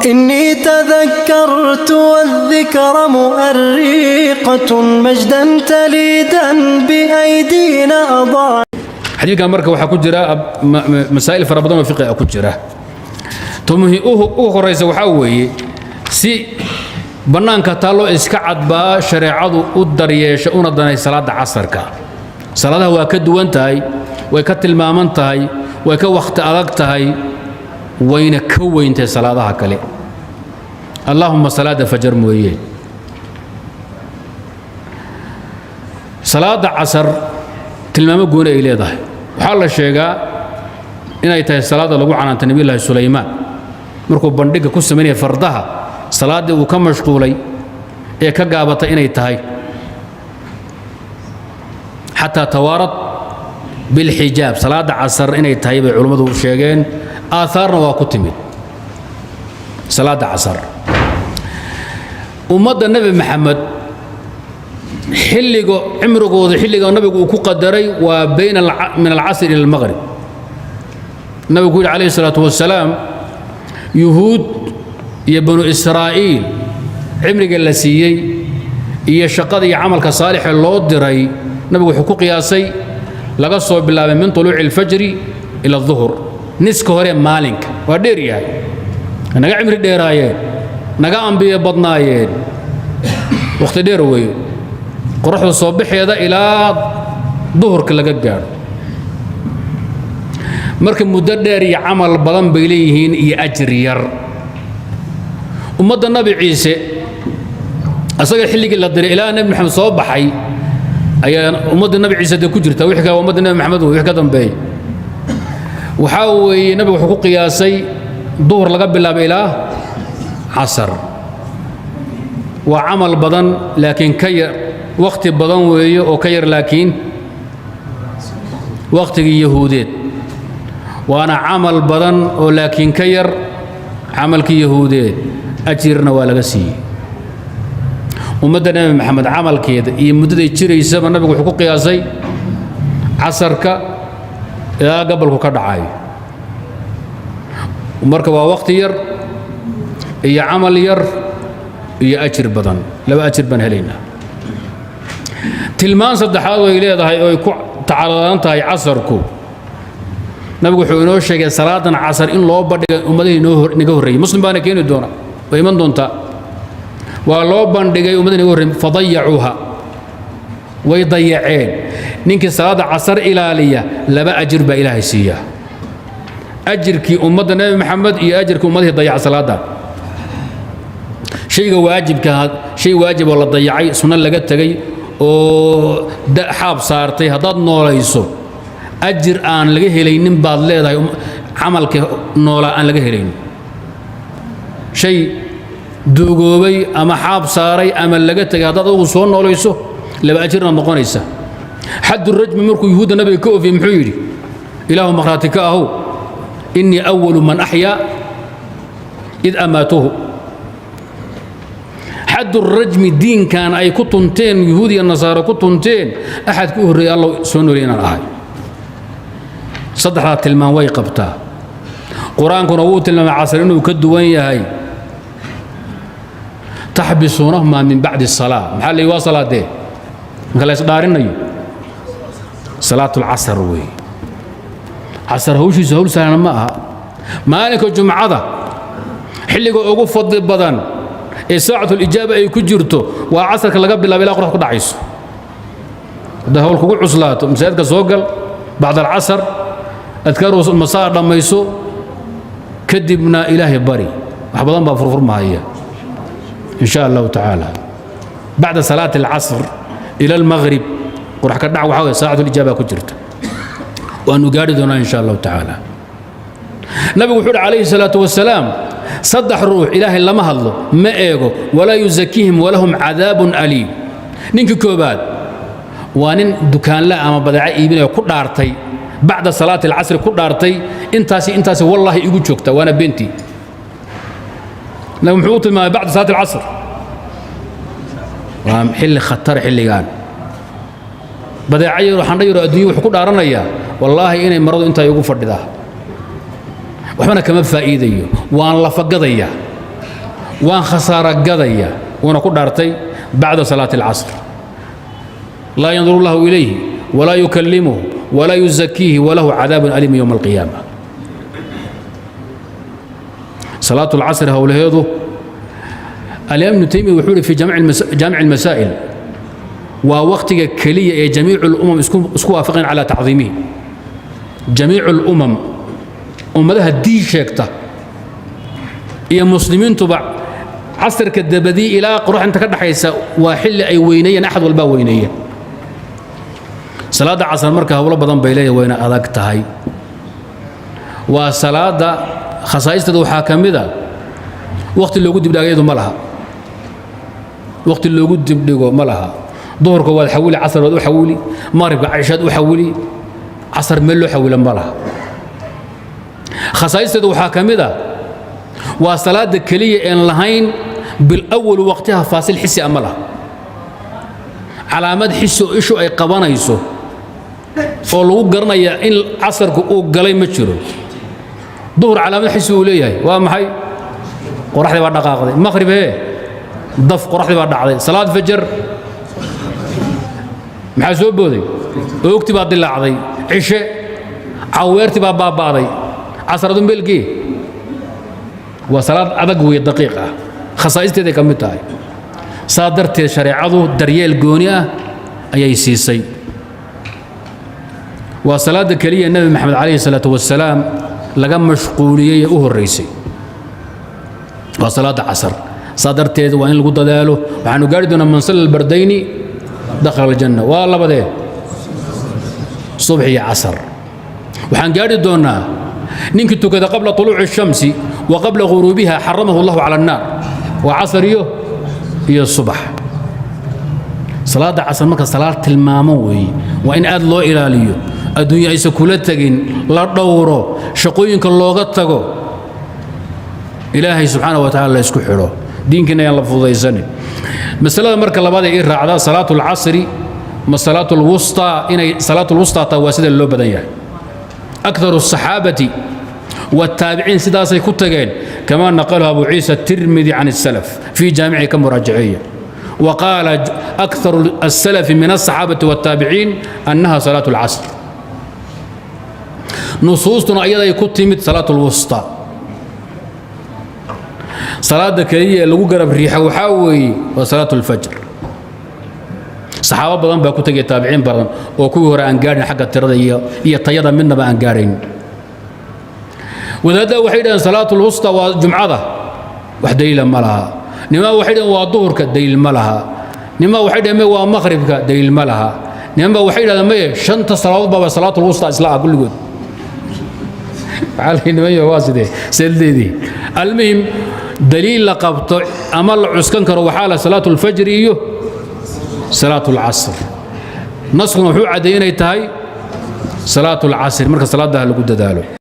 إني تذكرت والذكر مؤرقة مجدا تليدا بأيدينا أضاع. Xadiidkan marka waxaa ku jira masaa'il fara badan oo fiqi ah ku jira. Tumuhi ugu horaysa waxaa weeye, si bannaanka taalloo iska cadbaa shareecadu u daryeesha una danay salaadda casarka. Salaadaha waa ka duwan tahay, way ka tilmaaman tahay, way ka wakhti adag tahay, wayna ka weyntahay salaadaha kale, allaahumma salaadda fajar mooye. Salaadda casar tilmaamo gooni ay leedahay. Waxaa la sheegaa inay tahay salaadda lagu canaantay Nebiyullaahi Sulaymaan markuu bandhigga ku samaynaya fardaha, salaaddii uu ka mashquulay ee ka gaabatay inay tahay, xataa tawaarad bilxijaab. Salaadda casar inay tahay bay culummadu sheegeen, aaaarna waa ku timid. Salaadda casar ummadda Nebi Maxamed xilliga cimrigooda, xilliga nabigu uu ku qadaray, waa bayna min alcasr ila almaqrib. Nabigu ku yidhi calayhi salaatu wasalaam, yuhuud iyo banu Israa'iil cimriga la siiyey iyo shaqada iyo camalka saalixa loo diray, nabigu wuxuu ku qiyaasay laga soo bilaabay min طuluuci alfajri ila الظuhur, niska hore maalinka. Waa dheer yahay, naga cimri dheeraayeen, naga ambiye badnaayeen, wakhti dheer weeye, qoraxda soo baxeeda ilaa duhurka laga gaadho. Marka muddo dheer iyo camal badan bay leeyihiin iyo ajir yar. Ummadda Nabi Ciise, asaga xilligii la diray ilaa Nebi Maxamed soo baxay ayaa ummadda Nabi Ciise dee ku jirta. Wixii kale waa ummadda Nebi Maxamed wey. Wixii ka dambeeyey waxaa weeye, nabigu wuxuu ku qiyaasay duhur laga bilaabo ilaa casar. Waa camal badan laakiin ka yar, wakhti badan weeye oo ka yar laakiin wakhtigii yahuudeed, waana camal badan oo laakiin ka yar camalkii yahuudeed, ajirna waa laga siiyey. Ummadda Nebi Maxamed camalkeeda iyo muddaday jiraysaba nabigu wuxuu ku qiyaasay casarka ilaa gabalku ka dhacayo. Marka waa wakhti yar iyo camal yar iyo ajir badan, laba ajir baan helaynaa. Tilmaan saddexaad oo ay leedahay oo ay ku tacaladan tahay casarku, nabigu wuxuu inoo sheegay salaadan casar in loo bandhigay ummadihii inaga horreeyey. Muslim baana keeni doona, way iman doontaa. Waa loo bandhigay ummadihii inaga horreeyey, fadayacuuha, way dayaceen. Ninkii salaadda casar ilaaliya laba ajir baa Ilaahay siiyaa: ajirkii ummadda Nebi Maxamed iyo ajirkii ummadihii dayaca salaadda. Shayga waajibka, shay waajib oo la dayacay, sunno laga tegey oo xaab saartay, haddaad noolayso ajir aan laga helaynin baad leedahay, camalka noolaa aan laga helaynin. Shay duugoobay ama xaab saaray ama laga tegay haddaad adugu soo noolayso, laba ajirnaad noqonaysa. Xaddu rajmi markuu yuhuudda nabiga ka oofiyey, muxuu yidhi? "Ilaahu makhraati ka ahow, innii awalu man axyaa id amaatuhu." Xaddu rajmi diinkan ay ku tunteen yuhuud iyo nasaaro ku tunteen, axadka u horreeyay Alla soo nooliyay inaan ahay. Saddexdaa tilmaan way qabtaa. Qur-aankuna wuu tilmaamay casar inuu ka duwan yahay: taxbisuunahumaa min bacdi الsalaa. Maxaa la yidhi? Waa salaadee marka la isdhaarinayo? Salaat اlcasr weeye. Casar hawshiisu hawl sahlan ma aha. Maalinka jumcada xilliga ugu fadli badan ee saacatulijaaba ay ku jirto waa casarka laga bilaabo ilaa qorax ku dhacayso. Hadday hawl kugu cuslaato, masaajidka soo gal bacd alcasar, adkaaru masaa dhammayso, kadibna Ilaahay bari, wax badan baa furfurmahaya in sha Allahu tacaala. Bacda salaati alcasr ila almaghrib, qorax ka dhac, waxaa weye saacatulijaaba ku jirta, waanu gaari doonaa in sha Allahu tacaala. Nabigu wuxuu uhi calayhi salaatu wasalaam, saddex ruux Ilaahay lama hadlo, ma eego, walaa yuzakiihim walahum cadaabun aliim. Ninkii koobaad waa nin dukaanla ama badeeco iibinaya, ku dhaartay bacda salaati alcasri, ku dhaartay intaasi intaasi wallaahi igu joogta, waana beentii. Nabigu muxuu u tilmaamay bacda salaati alcasr? Waa xilli khatar. Xilligan badeeco yaro, xandho yaro adduunya wuxuu ku dhaaranayaa, wallaahi inay maradu intaa igu fadhidaa, waxbana kama faa'iidayo, waan la fagadayaa. Waan khasaara gadaya, wuuna ku dhaartay bacda salaati alcasr. Laa yanduru allahu ilayhi walaa yukallimuhu walaa yuzakiihi walahu cadaabun aliim yowma alqiyaama. Salaatu alcasr howlaheedu, alimaam Ibnu Taymiya wuxuu yidhi fi jaamic almasaa'il, waa wakhtiga keliya ee jamiicu lumam isku waafaqeen calaa tacdiimihi. Jamiicu lumam, ummadaha diin sheegta iyo muslimiintuba, casrka dabadii ilaa qorax inta ka dhaxaysa waa xilli ay weyneeyeen, axad walbaa weyneeya salaadda casar. Marka howlo badan bay leeyahay, wayna adag tahay. Waa salaadda khasaa'isteeda waxaa ka mid a wakhti loogu dibdhigo iyadu ma laha, wakhti loogu dibdhigo ma laha. Duhurka waad xawili, casar waad u xawili, maqribka cishaad u xawili, casar meel loo xawilo ma laha. Khasaa'isteeda waxaa ka mid a waa salaada keliya een lahayn bilawal waqtiha faasil xisi a ma laha, calaamad xisi oo ishu ay qabanayso oo lagu garanaya in casarku uu galay ma jiro. Duhur calaamad xisi uu leeyahay waa maxay? Qoraxdii baa dhaqaaqday. Maqrib hee, daf, qoraxdii baa dhacday. Salaad fajar maxaa soo booday? Oogti baa dilaacday. Cishe caweertii baa baaba'day. Casaradu meelgee. Waa salaad adag weeye, daqiiq ah, khasaa'isteeday ka mid tahay. Saa darteed shareecadu daryeel gooni ah ayay siisay. Waa salaadda keliya Nebi Maxamed calayhi salaatu wasalaam laga mashquuliyey ee u horraysay, waa salaadda casar. Saa darteed waa in lagu dadaalo. Waxaanu gaari doonaa man salla albardayni dakhala aljanna, waa labadee, subx iyo casar. Waxaan gaari doonaa ninkii tukada qabla طuluuci الshamsi wa qabla ghuruubiha xaramahu allahu cala annaar, waa casar iyo subax. Salaadda casar marka salaad tilmaamo weeye, waa in aad loo ilaaliyo, adduunya aysan kula tegin, la dhowro, shaqooyinka looga tago, Ilaahay subxaana wa tacala la isku xidho, diinkiina ayaan la fududaysanin. Masalada marka labaad ee ii raacda, salaatu alcasri ma salaatu alwustaa? Inay salaatu alwustaa taa waa sida loo badan yahay. أكثر الصحابة والتابعين sidaasay ku tageen، كما نقله أبو عيسى الترمذي عن السلف في جامعه كمراجعية. وقال أكثر السلف من الصحابة والتابعين أنها صلاة العصر. نصوصنا أيضا يكتمت صلاة الوسطى. صلاة كلية لو قرب ريحة وحاوي وصلاة الفجر. Saxaabo badan baa ku tegay, taabiciin badan oo kuwii hore aan gaadhin xagga tirada iyo tayada midnaba aan gaadhayn. Wadaadda waxay dhaheen salaatul wusta waa jumcada, wax daliila ma laha. Nimaa waxay dhaheen waa duhurka, daliil ma laha. Nimaa waxay dhaheen waa maqribka, daliil ma laha. Nimanba waxay dhahdeen maye, shanta salaadood baaba salaatul wusta isla ah kulligood. Waxaa la niman yaho, waa sidee seeldeedii? Almuhim, daliil la qabto ama la cuskan karo waxaa la salaatul fajri iyo salaatu alcasr. Naskuna wuxuu caddeeyey inay tahay salaatu alcasr. Marka salaadaha lagu dadaalo.